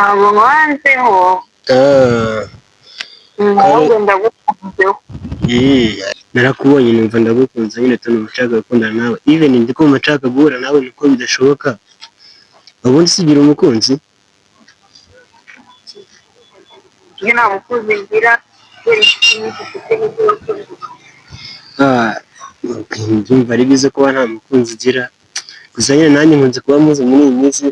Ntabwo nkoranzeho. Ah, Ahubwo ndagukunzeho. Narakubonye numva ndagukunze nyine, tunumva nshaka gukundana nawe, even ndi kumva nshaka guhura nawe nuko bidashoboka. Ubundi sigira umukunzi? Iyo nta mukunzi ngira kubera inshuti nyinshi mfite n'iz'abakunzi. Ah, okay, ndumva ari byiza kuba nta mukunzi ugira, gusa nyine nanjye nkunze kuba muzi muri iyi minsi.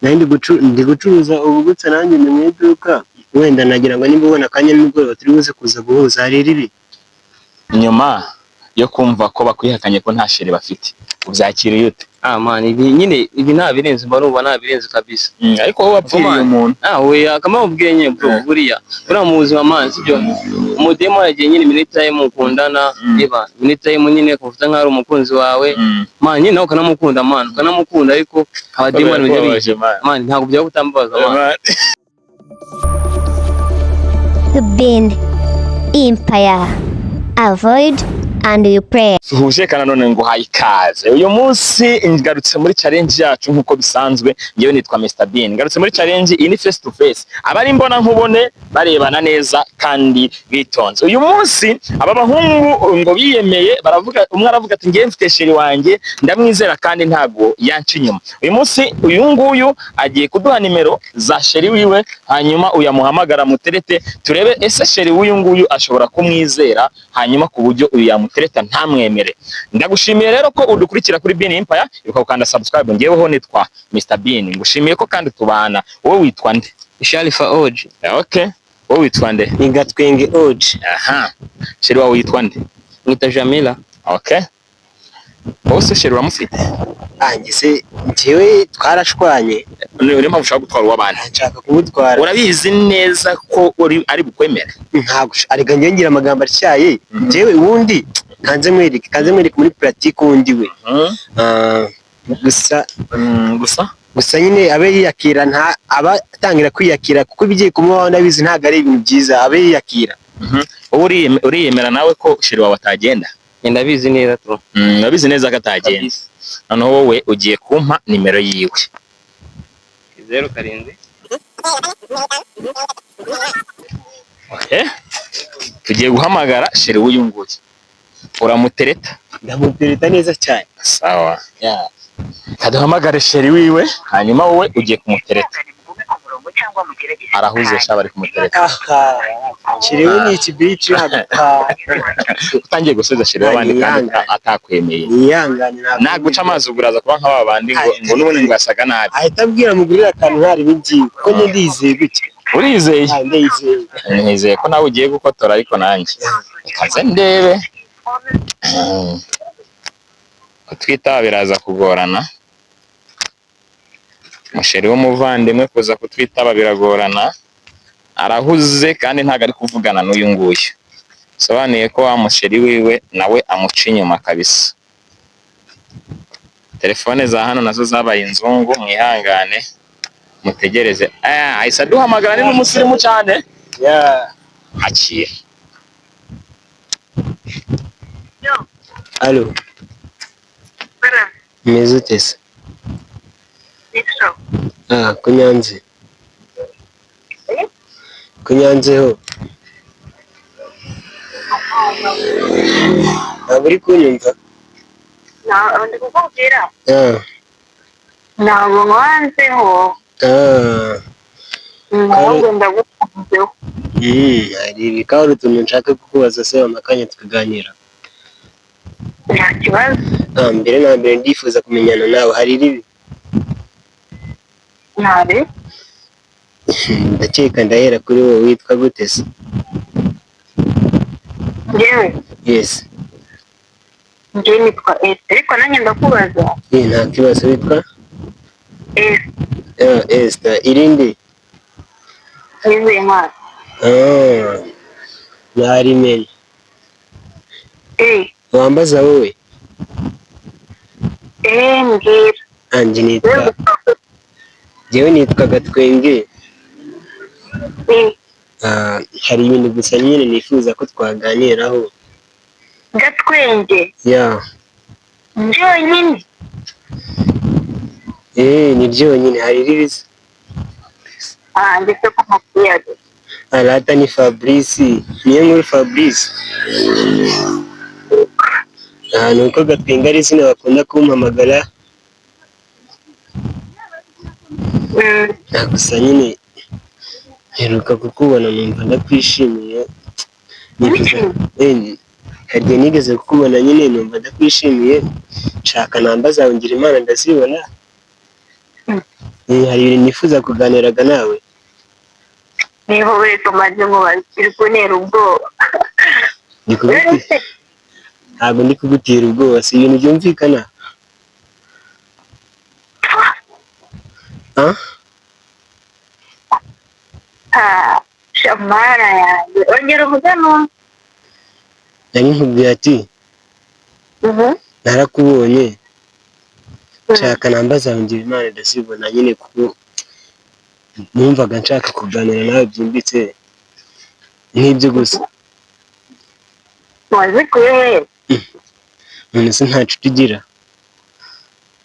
Nari ndi gucuruza ubugutse, nanjye ni mu iduka. Wenda nagira ngo nimba ubona akanya nimugoroba turi buze kuza guhuza, hari ribi? Nyuma yo kumva ko bakwihakanye ko nta chéri bafite, ubyakiriye ute? Ah man, ibi nyine ibi nta birenze, mba numva nta birenze kabisa. Ariko wowe wapfiriye Man. umuntu. Ah oya, kama ubwiye nyine bro, buriya mu buzima man, sibyo, umudemo yagiye nyine minota ye mukundana, eba minota ye nyine akufata nkaho ari umukunzi wawe. Man, nyine nawe ukanamukunda man, ukanamukunda, ariko abademo bajya Birakubabaje, man. Man, ntabwo byaba kutambabaza man. Man. The Bin Empire. Avoid and you pray. Suhuje kandi none nguhaye ikaze. Uyu munsi ngarutse muri challenge yacu nk'uko bisanzwe. Ngewe nitwa Mr Bean, ngarutse muri challenge iyi ni face to face, abari mbona nkubone barebana neza kandi bitonze. Uyu munsi aba bahungu ngo biyemeye, baravuga, umwe aravuga ati: "Ngewe mfite chéri wanjye, ndamwizera kandi ntabwo yanca inyuma." Uyu munsi uyu nguyu agiye kuduha nimero za chéri wiwe, hanyuma uyamuhamagara muterete, turebe ese chéri w'uyu nguyu ashobora kumwizera, hanyuma ku buryo uyu yamutereta ntamwemere. Ndagushimiye rero ko udukurikira kuri Bean Empire, ibuka gukanda subscribe. Ngeweho nitwa Mr Bean, ngushimiye ko kandi tubana. Wowe witwa nde? Sharifa Oji. Okay, wowe witwa nde? Ni Gatwenge Oji. Aha, chéri wawe witwa nde? Mwita Jamila. Okay, wowe se chéri uramufite? Anjye se njyewe twarashwanye. Niyo mpamvu ushaka gutwara uw'abandi? Nshaka kumutwara. Urabizi neza ko uri ari bukwemere? Ntabwo arega, njyewe ngira amagambo atyaye. Njyewe ubundi kanze mwereke muri pratique uwundi we. Ah, gusa Gusa gusa nyine abe yiyakira, nta aba atangira kwiyakira, kuko ibigiye kumubaho ndabizi ntabwo ari ibintu byiza, abe yiyakira. Wowe uriyemera nawe ko chéri wawe atagenda? Ndabizi neza tu. Urabizi neza ko atagenda? Kabisa. Noneho wowe ugiye kumpa nimero yiwe. 07. Okay. Tugiye guhamagara chéri w'uyu nguyu, uramutereta? Ndamutereta neza cyane. Sawa, kaduhamagare chéri wiwe, hanyuma wowe ugiye kumutereta. Arahuze sha, bari kumutereta. Aha, chéri we ni ikibici ntabwo. Utangiye gusubiza chéri w'abandi kandi atakwemeye. Yihangane, ntabwo. Naguca amazi ubwo uraza kuba nka ba bandi ngo n'ubundi ngo yasaga nabi. Ahita abwira mugurira akantu ntari bigiye, kuko njye ndizeye gutya. Urizeye? Ah, ndizeye. Nizeye ko nawe ugiye gukotora, ariko nanjye reka nze ndebe. Kutwitaba biraza kugorana, umuchéri w'umuvandimwe kuza kutwitaba biragorana, arahuze kandi ntabwo ari kuvugana n'uyu nguyu, bisobanuye ko wa muchéri wiwe nawe amuca inyuma kabisa. Telefone za hano nazo zabaye inzungu, mwihangane mutegereze. Ah, ahise aduhamagara, ni n'umusirimu cyane. Akira. Allo? Meze ute se? Ah, kunyanze kunyanzeho, ntabwo uri kunyumva? Ndi kukubwira. Ah. Ntabwo nkoranzeho. Ah. Ahubwo ndagukunzeho. Hari ibikaba utuntu nshaka kukubaza se, akanya tukaganira? Nta kibazo. Ah, mbere na mbere ndifuza kumenyana nawe, hari ribi? Ntabe. Ndakeka ndahera kuri wowe, witwa gute se? Njyewe? Yes. Njyewe nitwa Esi, ariko nanjye ndakubaza. Eh, nta kibazo, witwa? Esi. Ah, Esther irindi? Nizeye Imana. Ah, narimenye. Eh. Wambaza wowe? Eh, mbwira. Anjye nitwa, njyewe nitwa Gatwenge. Eh. Ah, hari ibintu gusa nyine nifuza ko twaganiraho. Gatwenge? Ya. Byonyine? Eh, ni byonyine, hari ribiza. Ah, ndetse ko nkubwiye. Arata ni Fabrice, niyo nkuru Fabrice. Ah, ni uko Gatwenga ari izina bakunda kumpamagara. Ah, gusa nyine mperuka kukubona numva ndakwishimiye. Nifuza hari igihe nigeze kukubona nyine numva ndakwishimiye, nshaka namba zawe ngira Imana ndazibona. Hari ibintu nifuza kuganiraga nawe. Niba wese umaze nkubaza uri kuntera ubwoba. Ndi kuguti- Ntabwo ndi kugutera ubwoba, si ibintu byumvikana. Ah? Ah, shamara yanjye ongera uvuge numve. Nari nkubwiye ati narakubonye, nshaka namba zawe ngira Imana ndazibona nyine, kuko numvaga nshaka kuganira nawe byimbitse nk'ibyo gusa. Wazikuye he? None se nta nshuti ugira?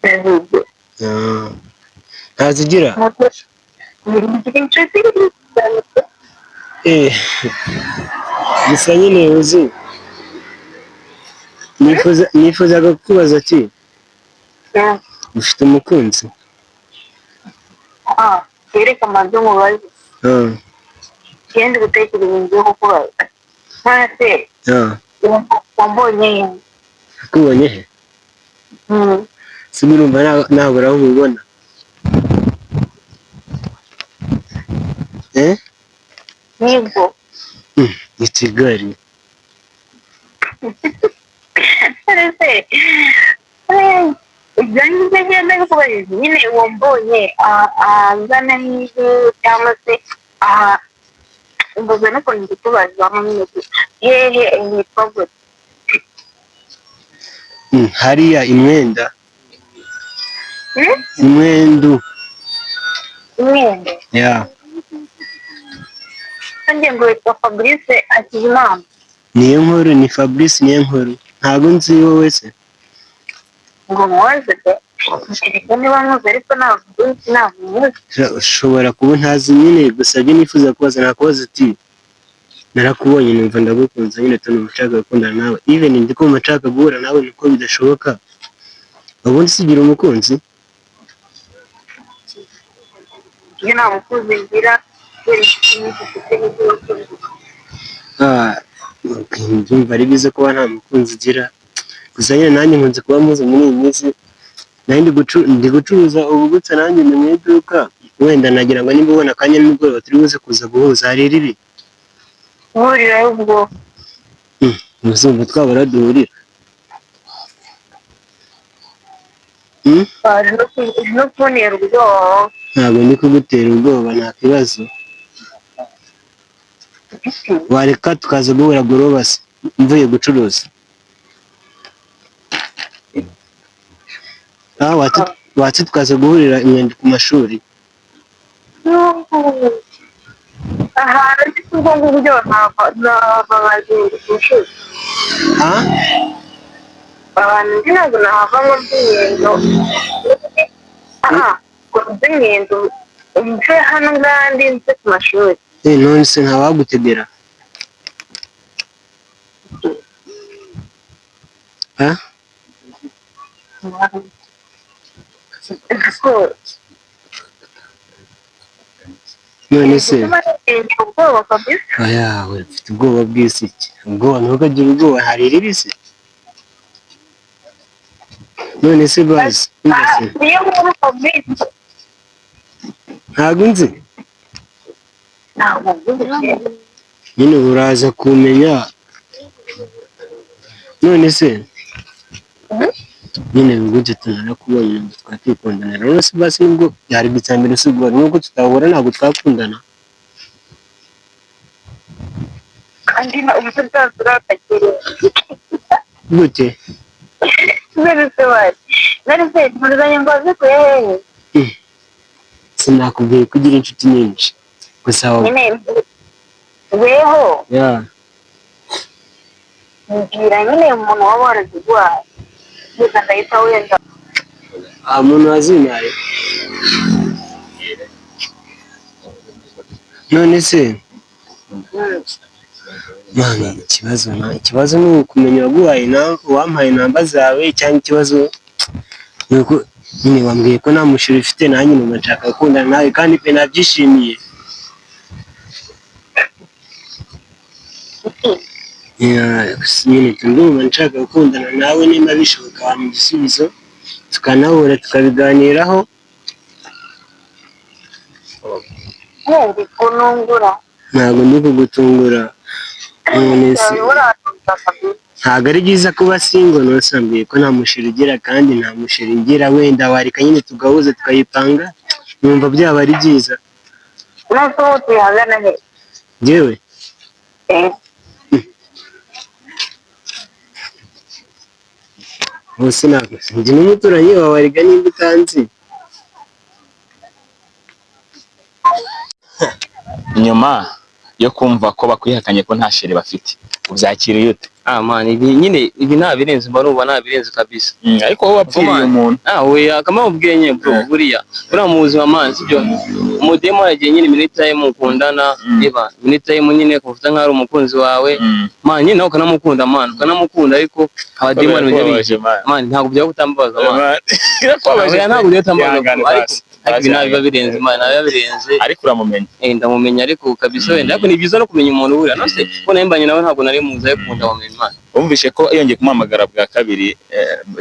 Ndazizi. Ah, ntazo ugira? Inshuti. Eh, gusa nyine uzi nifuzaga kukubaza ati ufite umukunzi? Ah, yereka amazu mubaze. Ah, Genda gutekereza inzu yo kukubaza. None ah, wambonye he? nakubonye he? Se urumva nabura aho nkubona? Eh? Nibwo. I Kigali. None ibyo ngibyo ngenda bikubajije nyine wambonye ahazana n'ihe cyangwa se aha mbuze n'ukuntu ndikubazamo nyine hehe nitwa gute? Hariya imwenda. Imwendu. Imwenda. Ya. Nanjye ngo witwa Fabrice Hakizimana. Niyo nkuru ni Fabrice niyo nkuru. Ntabwo nzi wowe se. Ngo mubaze pe. Kereka niba nkuze ariko ntabwo nzi ntabwo nkuze. Ushobora kuba ntazi nyine, gusa ibyo nifuza kubaza nakubaza uti narakubonye numva ndagukunze nyine tunumva nshaka gukundana nawe, even ndi kumva nshaka guhura nawe nuko bidashoboka. Ubundi se ugira umukunzi? Iyo nta mukunzi ngira kubera inshuti nyinshi mfite n'iz'abakunzi. Ah, ndumva ari byiza kuba nta mukunzi ugira, gusa nyine nanjye nkunze kuba muzi muri iyi minsi. Nari ndi gucuruza ubu gutya nanjye ndi mu iduka, wenda nagira ngo nimba ubona akanya nimugoroba turi buze kuza guhuza hari ribi. Guhurirayo ubwo. Muzumva twabura duhurira. Uri no kuntera ubwoba. Ntabwo ndi kugutera ubwoba, nta kibazo. Wareka tukaza guhura goroba se mvuye gucuruza. Ah, watse tukaza guhurira imyenda ku mashuri. Ahantu ndi ubwo ngubwo nava bagenda ku ishuri. Ah? Ahantu ndi ntabwo nahava ngo mby'ingendo. Aha, ngo mby'ingendo mve hano ngandi nze ku mashuri. None se ntawagutegera? Ah? None se Ubwoba kabisa. Oya, we mfite ubwoba bw'isi iki? Ubwoba ntukagire ubwoba, hari ribi se? None se bazi, umva se. Niyo nkuru Fabrice. Ntabwo nzi. Ntabwo nzi. Nyine uraza kumenya. None se nyine gutya tunarakubonye ngo twakikundana. None se basi nubwo byari icya mbere si ubwo nubwo tutahura ntabwo twakundana. Kandi umusozi urakakiriye. Gute? None se mpuzanye ngo azikuye hehe? Sinakubwiye ko ugira inshuti nyinshi. Gusa wowe. Nyine weho Ya. mbwira nyine umuntu waba waraziguhaye. Gusa ndahita wenda. Ah, umuntu wazimpaye. None se man, ikibazo ni ukumenya uwaguhaye na uwampaye namba zawe, cyangwa ikibazo ni uko nyine wambwiye ko nta musheri ufite, nanjye numva nshaka gukundana nawe kandi pe nabyishimiye. Yeah, nyine ndumva nshaka gukundana nawe, niba bishoboka wampa igisubizo tukanahura tukabiganiraho. Ndi kunungura. Ntabwo ndi kugutungura. None se ntabwo ari byiza kuba single? None wambwiye ko nta musheri ugira kandi nta musheri ngira, wenda wareka nyine tugahuza tukayipanga, numva byaba ari byiza. None se ubu tuyahagana he? Njyewe bose ntabwo ndi n'umuturanyi wawe, warega nimba utanzi. Nyuma yo kumva ko bakwihakanye ko nta chéri bafite, ubyakiriye ute? Ah man, ibi nyine ibi nta birenze, mba numva nta birenze kabisa. Ariko wowe wapfiriye umuntu. Ah oya, kama ubwiye nyine bro, buriya buriya mu buzima man, sibyo, umudemu aragiye nyine minota ye mukundana, eba minota ye nyine kuvuta nkaho ari umukunzi wawe, man nyine nawe ukanamukunda man, ukanamukunda, ariko abademu bari Birakubabaje, man. Man, ntabwo byaba kutambabaza man. Birakubabaje. Oya, ntabwo byaba kutambabaza, Ihangane ariko basi. ariko ibi ntabwo biba birenze man, ntabwo biba birenze. Ariko uramumenya. Ndamumenya ariko kabisa wenda, ariko ni byiza no kumenya umuntu buriya. None se ko narimbanye nawe ntabwo nari muzi, ariko ndamumenya man. Wumvishe ko yongeye kumuhamagara bwa kabiri,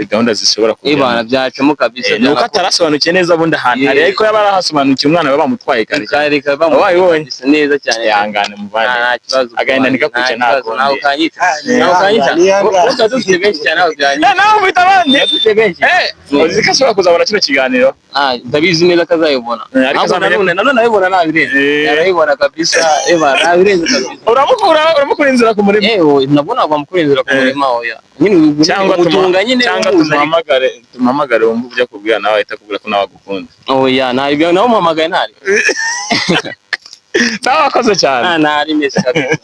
gahunda zishobora Ibana byacamo kabisa. Ni uko atarasobanukiwe neza ubundi ahantu ari, ariko yaba arahasobanukiwe umwana baba bamutwaye kare. Kare kare. Wabibonye? Kabisa neza cyane. Ihangane muvandimwe. Nta kibazo. Agahinda ntikakwice, nta kibazo, nta ntawe kundi. kanyica. Ah, Ntawe kanyica. nihangane. Bose dufite benshi cyane, ntawe byanyica. Nawe ufite abandi. Dufite benshi. Uzi ko ashobora kuzabona kino kiganiro? Ah, ndabizi neza ko azayibona. Ariko Ahubwo azamenya- nanone arabibona ntabirenze. Arabibona kabisa, eba ntabirenze kabisa. Uramukura inzira ku murima. Ewe, nabwo ntabwo wamukura inzira ku murima, oya. Nyine Cyangwa umutunga nyine cyangwa umuzi, ariko- tumuhamagare wumve ibyo akubwira, nawe ahita akubwira ko nawe agukunda. Oya, ntabwo nawe umuhamagaye ntari. Nawe wakoze cyane. Ah, ntari mesi kabisa.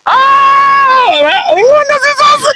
Ah, inkondo zizaza.